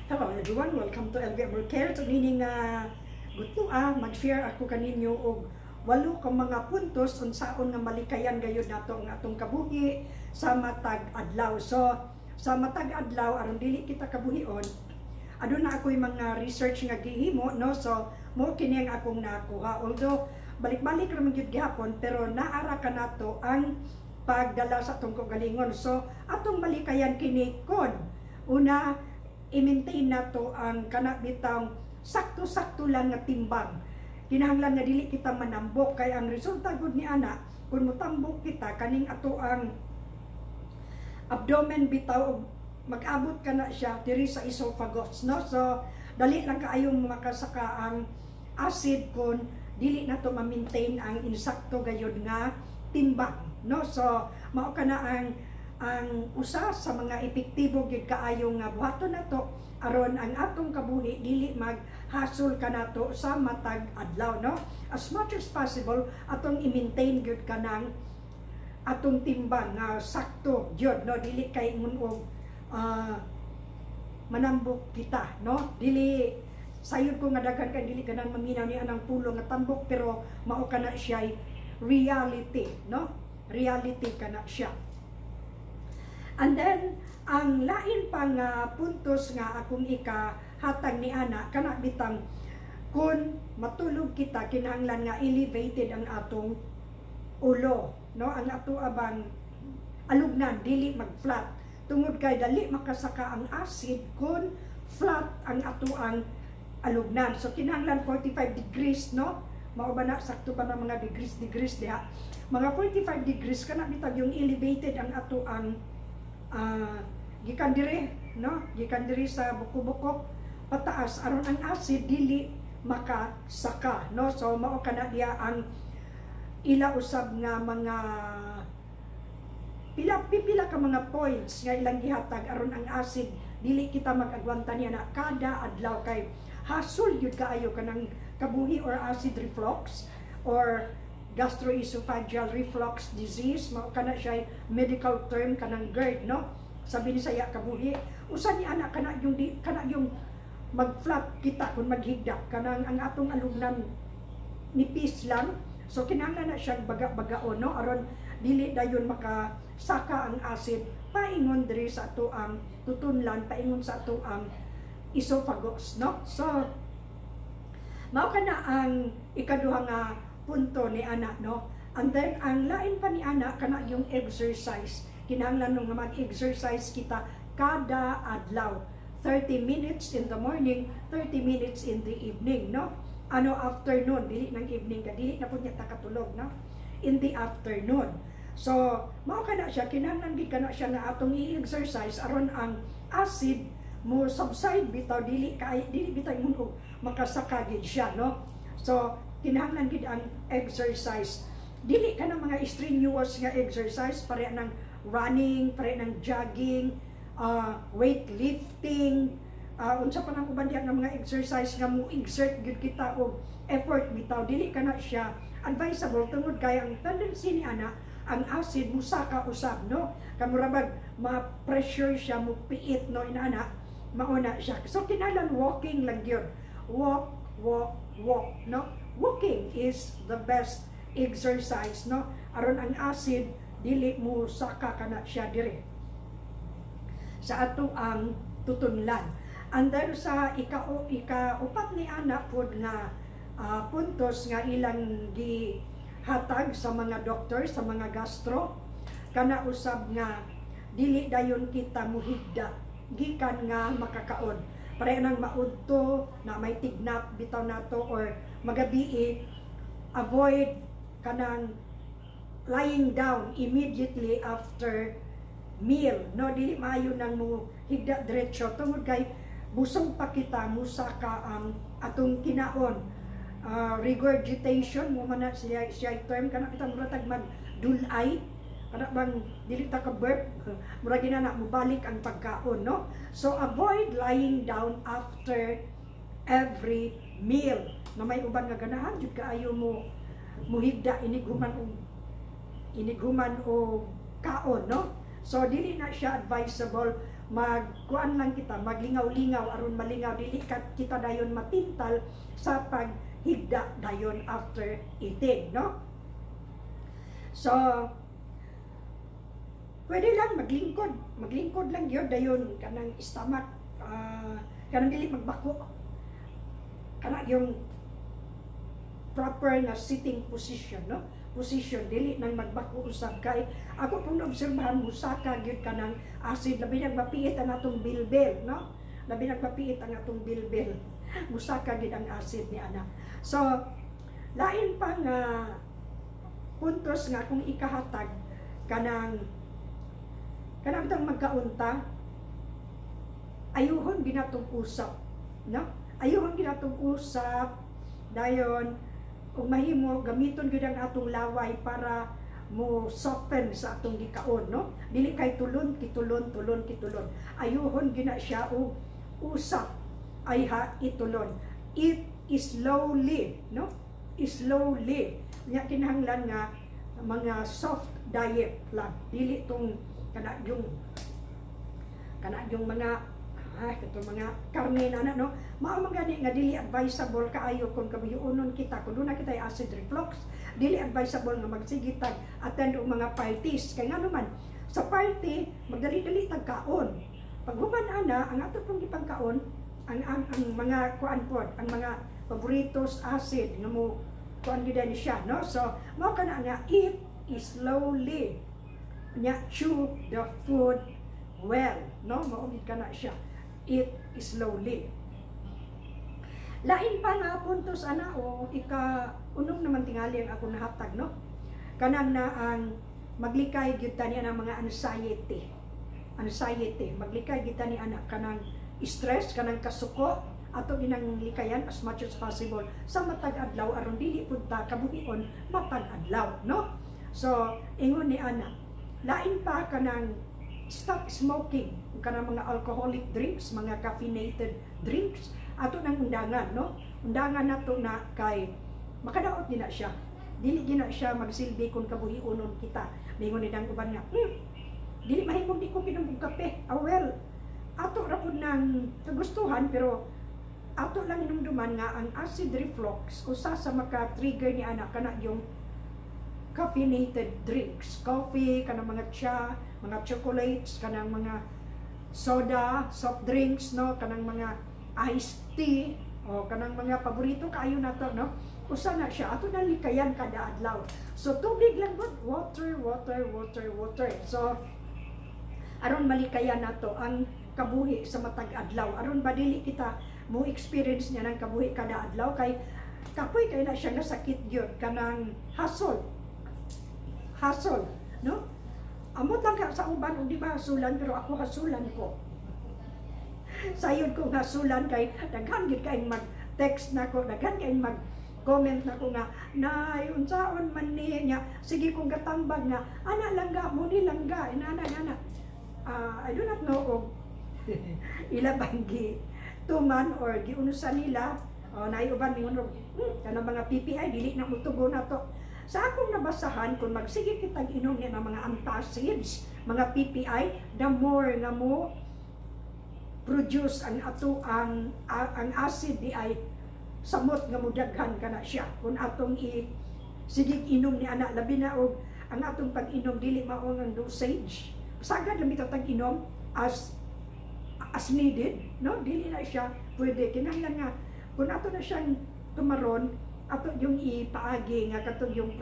Hello everyone, welcome to LV Amor Care. So nining gutloa, mag-share ako kaninyo og walo ka mga puntos unsaon nga malikayan gayud nato ang atong kabuhi sa matag adlaw. So sa matag adlaw, aron dili kita kabuhion, aduna ako'y mga research nga gihimo, no? So mo kini ang akong nakuha. Although balik-balik ra man gyud gihapon, pero naara ka nato ang pagdala sa atong kaugalingon. So atong malikayan kini kon una, i-maintain nato ang kana bitang sakto-sakto lang nga timbang. Kinahanglan nga dili kita manambok kay ang resulta gud ni ana, kung motambok kita, kaning ato ang abdomen bitaw og mag-abot ka na siya diri sa esophagus, no? So dali lang kaayong makasaka ang acid kung dili nato ma-maintain ang insakto gayud nga timbang, no? So mao kana ang usa sa mga epektibo gyud kaayo nga buhaton nato aron ang atong kabuhi dili maghasol kanato sa matag adlaw, no? As much as possible, atong i-maintain gyud kanang atong timbang nga sakto gyud, no? Dili kay ingon og manambok kita, no? Dili sayod ko nga daghan kay dili ganan maminaw ni anang pulong nga tambok, pero mao kana siya reality, no? Reality kana siya. And then ang lain pa nga puntos nga akong ikahatag ni ana, kana bitang kung matulog kita, kinahanglan nga elevated ang atong ulo, no? Ang ato abang alugnan dili mag-flat tungod kay dali makasaka ang acid kung flat ang ato ang alugnan. So kinahanglan 45 degrees, no? Mao ba na, sakto ba na mga degrees degrees diha? Mga 45 degrees kana bitag yung elevated ang ato ang gikan dire, no? Gikan diri sa buko-buko pataas aron ang acid dili makasaka, no? So mao kana diya ang ila usab nga mga pila pipila ka mga points nga ilang gihatag aron ang acid dili kita mag-agwanta niya na kada adlaw kay hasol gyud kaayo kanang kabuhi or acid reflux or gastroesophageal reflux disease. Mao kana siya medical term kanang GERD, no? Sa Binisaya, kabuhi. Usa ni ana kana yung di kana yung mag-flat kita kung maghigda, kanang ang atong alugnan nipis lang. So kinahanglan na siya baga-bagaon, no, aron dili dayon makasaka ang acid paingon diri sa ato ang tutunlan, paingon sa ato ang esophagus, no? So mao kana ang ikaduha nga punto ni ana, no? And then ang lain pa ni ana, kana yung exercise. Kinahanglan nung mag-exercise kita kada adlaw, 30 minutes in the morning, 30 minutes in the evening, no? Ano, afternoon, dili ng evening ka dili na pud niya ta katulog, no? In the afternoon. So mao kana siya, kinahanglan gid kana siya nga atong i-exercise aron ang acid mo subside bitaw, dili kay dili bitaw ingon og makasaka gid siya, no? So kinahanglan gid ang exercise. Dili ka ng mga strenuous nga exercise, pare ng running, pare ng jogging, weight lifting, unsa pa nang uban diha nga mga exercise nga mo exert gyud kita og effort bitaw. Dili kana siya advisable tungod kay ang tendency ni ana, ang acid musaka usab, no? Kamurabag ma-pressure siya, mo piit, no? Inana mauna siya. So kinahanglan walking lang gyud. Walk, walk, walk, no? Walking is the best exercise, no, aron ang acid dili mo saka kana siya dire sa ato ang tutunlan. And then sa ika upat ni ana pod nga puntos nga ilang gihatag sa mga doktor, sa mga gastro, kana usab nga dili dayon kita muhigda gikan nga makakaon. Pareho nang maudto na may tignap bitaw nato or magabii, avoid kanang lying down immediately after meal, no? Dili maayo nang mo higda diretso tungod kay busog pa kita, musaka ang atong kinaon. Regurgitation mo man na siya siya term, kana kita mura tag magdulay, kana bang dili ta ka burp, mura ginana mobalik ang pagkaon, no? So avoid lying down after every meal na may uban nga ganahan jud kaayo mo muhigda inig human og kaon, no? So dili na siya advisable. Magkuan lang kita, maglingaw-lingaw aron malingaw, dili ka kita dayon matintal sa paghigda dayon after eating, no? So pwede lang maglingkod, maglingkod lang gyud dayon kanang stomach, kanang dili magbako kana, yung proper na sitting position, no? Position, dili nang magbako usab, kay ako pong naobserbahan, musaka gyud kanang acid, labi nag mapiit ang atong bilbil, no? Labi nag mapiit ang atong bilbil, musaka gyud ang acid ni ana. So lain pa nga puntos nga akong ikahatag, kanang bitang magkaunta, ayuhon ginatong usap, no? Ayuhon ginatong usap dayon. Kung mahimo, gamiton gyud ang atong laway para mo soften sa atong gikaon, no? Dili kay tulon kitulon, tulon kitulon. Ayuhon gina siya og usap, ay ha itulon. Eat slowly, no? Slowly nya, kinahanglan nga mga soft diet lang, dili tong kana yung mga kato mga karne na, no? Mao man gani nga dili advisable kaayo kung kabuhiunon kita, kung duna kita acid reflux, dili advisable nga magsige tag attend og mga parties, kay ngano man sa party magdali-dali tag kaon. Pag human ana, ang ato pong gipangkaon ang mga kuan pod, ang mga paboritos, acid nga mo kuan gyud ni siya, no? So mao kana nga eat slowly nya, chew the food well, no? Mao gid kana siya, eat slowly. Lain pa nga puntos ana, o ika unom naman tingali ang ako nahatag, no? Kanang na ang maglikay gyud ta niya ng mga anxiety. Anxiety, maglikay gyud ta ni ana, kanang stress, kanang kasuko, ato ginang likayan as much as possible sa matag adlaw aron dili pud ta kabuhion matag adlaw, no? So ingon ni ana. Lain pa, kanang stop smoking, kanang mga alcoholic drinks, mga caffeinated drinks, ato nang undangan, no? Undangan nato na kay makadaot din na siya. Dili gina siya magsilbi kung kabuhionon kita. Mingon ni dang uban nga, dili mahimong di ko minom og kape." Ah, well, ato ra pud nang kagustuhan, pero ato lang inumduman nga ang acid reflux, usa sa maka-trigger ni ana kana yung caffeinated drinks, coffee, kanang mga cha, mga chocolates, kanang mga soda, soft drinks, no, kanang mga iced tea, o kanang mga paborito kaayo nato, no? Usa na siya, ato na likayan kada adlaw. So tubig lang gud, water, water, water, water. So aron malikayan nato ang kabuhi sa matag adlaw, aron ba dili kita mo experience niya ng kabuhi kada adlaw, kay kapoy kay na siya nga sakit gyud, kanang hasol hasol, no? Amot lang ka sa uban ug di ba hasulan, pero ako hasulan ko. Sayod kong hasulan kay daghan gyud kayong mag-text nako, daghan kayong mag comment nako nga, "Nay, unsaon man ni niya?" Sige kong gatambag nga ana langga mo ni langga inana ana. I do not know og ila bang gi tuman or giunsa nila o naay uban mingon og kanang mga PPI dili na mutugon nato. Sa akong nabasahan, kung magsige kitag inom niya ng mga antacids, mga PPI, the more nga mo produce ang ato ang acid di ay samot nga mudaghan kana siya kung atong i sige inom ni ana, labi na og ang atong pag-inom dili mao ang dosage. Sagad lang bitaw tag inom as needed, no? Dili na siya pwede. Kinahanglan nga kung ato na siyang tumaron, ato yung ipaagi nga katong yung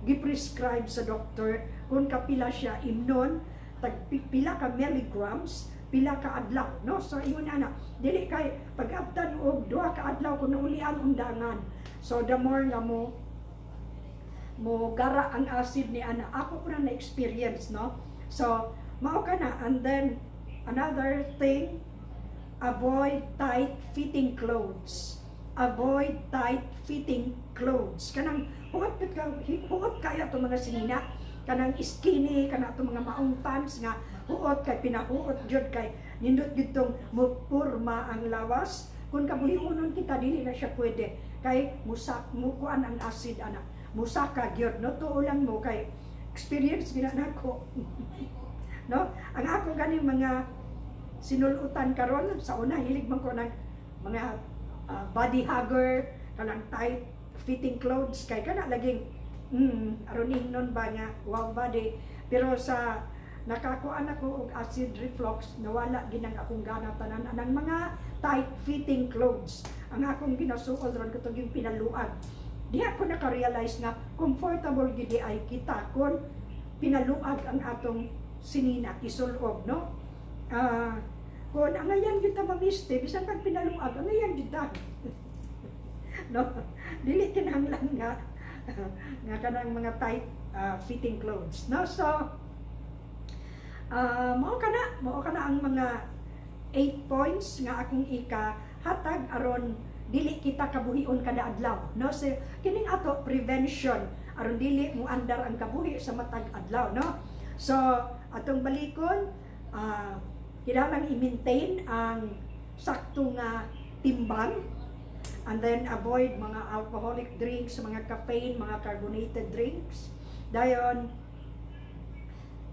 gi-prescribe sa doctor kung kapila siya imnon, tag pila ka milligrams, pila ka adlaw, no? So ingon ana, dili kay pag-abtan og 2 ka adlaw, kung naulian, undangan. So the more nga mo mo gara ang acid ni ana. Ako po na na-experience, no? So mao ka na. And then another thing, avoid tight fitting clothes. Avoid tight fitting clothes. Kanang huot ka, huot kaya to mga sinina, kanang skinny, kana to mga maong pants nga huot kay pinahuot jud, kay nindot jud tong mupurma ang lawas. Kung kabuhiunon kita, dili na siya pwede kay musak mukuan ang acid ana, musaka gyud, no? Tuo lang mo kay experience gina nako, no? Ang ako ganing mga sinulutan karon. Sa una, hilig man ko ng mga body hugger, kanang tight fitting clothes, kay kana laging aron ingnon ba nga wow body. Pero sa nakakuan ako og acid reflux, nawala ginang akong gana tanan anang mga tight fitting clothes. Ang akong ginasuol ron katong yung pinaluag. Diha ko naka-realize nga comfortable gid ay kita kon pinaluag ang atong sinina isulob, no? Kung angayan gyud ta mamiste, bisan pag pinaluag, angayan gyud ta, no? Dili kinahanglan nga kanang mga tight fitting clothes, no? So mao kana ang mga 8 points nga akong ika hatag aron dili kita kabuhion kada adlaw, no? So kining ato prevention aron dili mo andar ang kabuhi sa matag adlaw, no? So atong balikon, kinahanglan i-maintain ang sakto nga timbang and then avoid mga alcoholic drinks, mga caffeine, mga carbonated drinks. Dayon,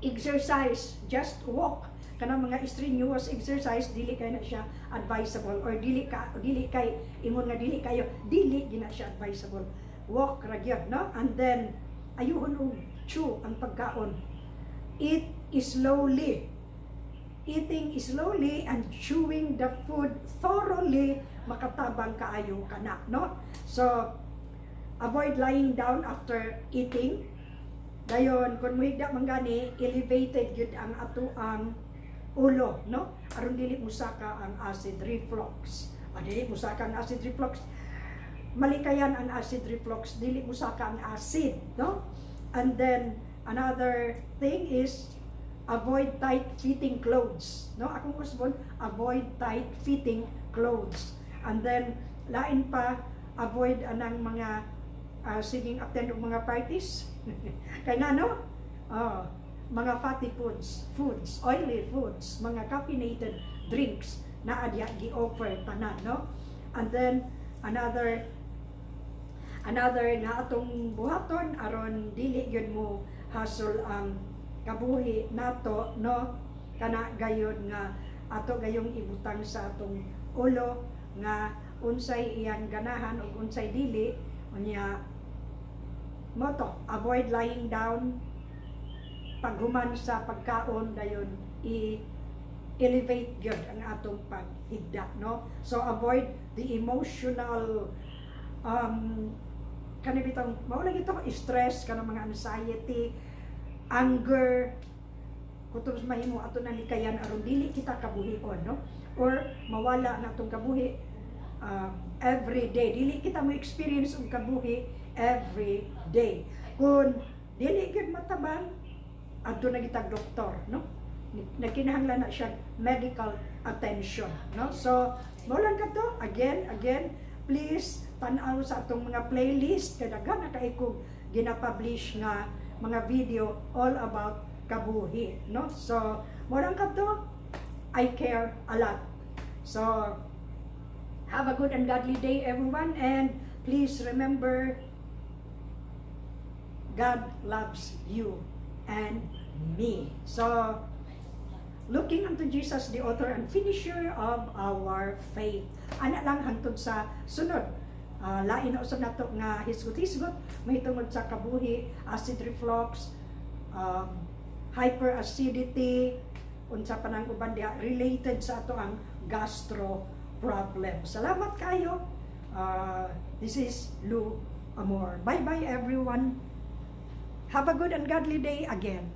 exercise, just walk. Kanang mga strenuous exercise, dili kay na siya advisable or dili kay ingon nga dili kayo, dili gina siya advisable. Walk ra gyud, no? And then ayuhon og chew ang pagkaon. Eat slowly. Eating slowly and chewing the food thoroughly, makatabang kaayo kana, no? So avoid lying down after eating. Dayon, kung muhigda man gani, elevated gyud ang ato ang ulo, no? Aron dili musaka ang acid reflux. Ah, dili musaka ang acid reflux. Malikayan ang acid reflux, dili musaka ang acid, no? And then another thing is avoid tight fitting clothes, no? Akong usbon, avoid tight fitting clothes. And then lain pa, avoid anang mga siging attend og mga parties. Kay nga, no? Oh, mga fatty foods, oily foods, mga caffeinated drinks na adya gi-offer tanan, no? And then another another nga atong buhaton aron dili gyud mo hasol ang kabuhi nato, no, kana gayon nga ato gayong ibutang sa atong ulo nga unsay iyang ganahan ug unsay dili. Unya mo to, avoid lying down paghuman sa pagkaon. Dayon i elevate gyud ang atong paghigda, no? So avoid the emotional kani bitong mao lagi to, stress, kanang mga anxiety, anger, kutob mahimo ato na likayan aron dili kita kabuhion, no, or mawala na atong kabuhi every day, dili kita mo experience og kabuhi every day. Kung dili gyud matabang, adto na gitag doktor, no? Nagkinahanglan na siya medical attention, no? So mo lang kadto. Again, again, please tan-aw sa atong mga playlist kay daghan na kay kog gina-publish nga mga video all about kabuhi, no? So mo lang kadto. I care a lot. So have a good and godly day, everyone, and please remember, God loves you and me. So, looking unto Jesus, the author and finisher of our faith. Ana lang hangtod sa sunod. Lain na usab nato nga hisgot-hisgot mahitungod sa kabuhi, acid reflux, hyperacidity, unsa pa nang uban diha related sa ato ang gastro problem. Salamat kayo. This is Lou Amor. Bye-bye, everyone. Have a good and godly day again.